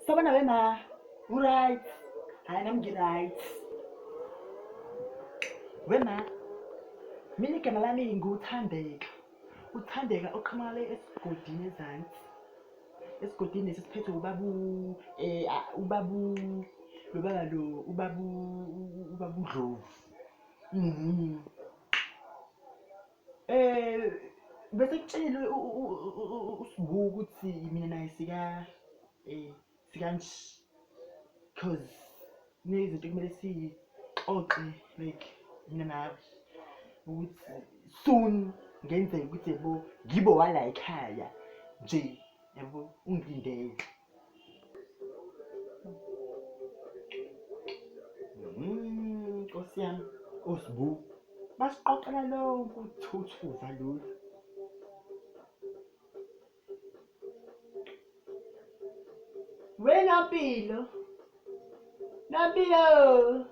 Sabona wema, u-right? Hhayi nami ngi-right. Wema, mina igama lami nguThandeka. UThandeka oqhamuka le esigodini ezansi. Esigodini lesi siphethwe ubaba ubaba lo baba lo ubaba ubaba uNdlovu. Mhm. Bese kutshelile uSbu ukuthi mina naye sika sikanje cause kunezinto ekumele siy'xoxe like mina nawe ukuthi soon ngenzeka ukuthi yabo ngibo wala ekhaya nje yabo ungilindele. Nkosi yami, oSbu basiqoqela lonke uthuthuva lolu. We Nompilo, Nompilo.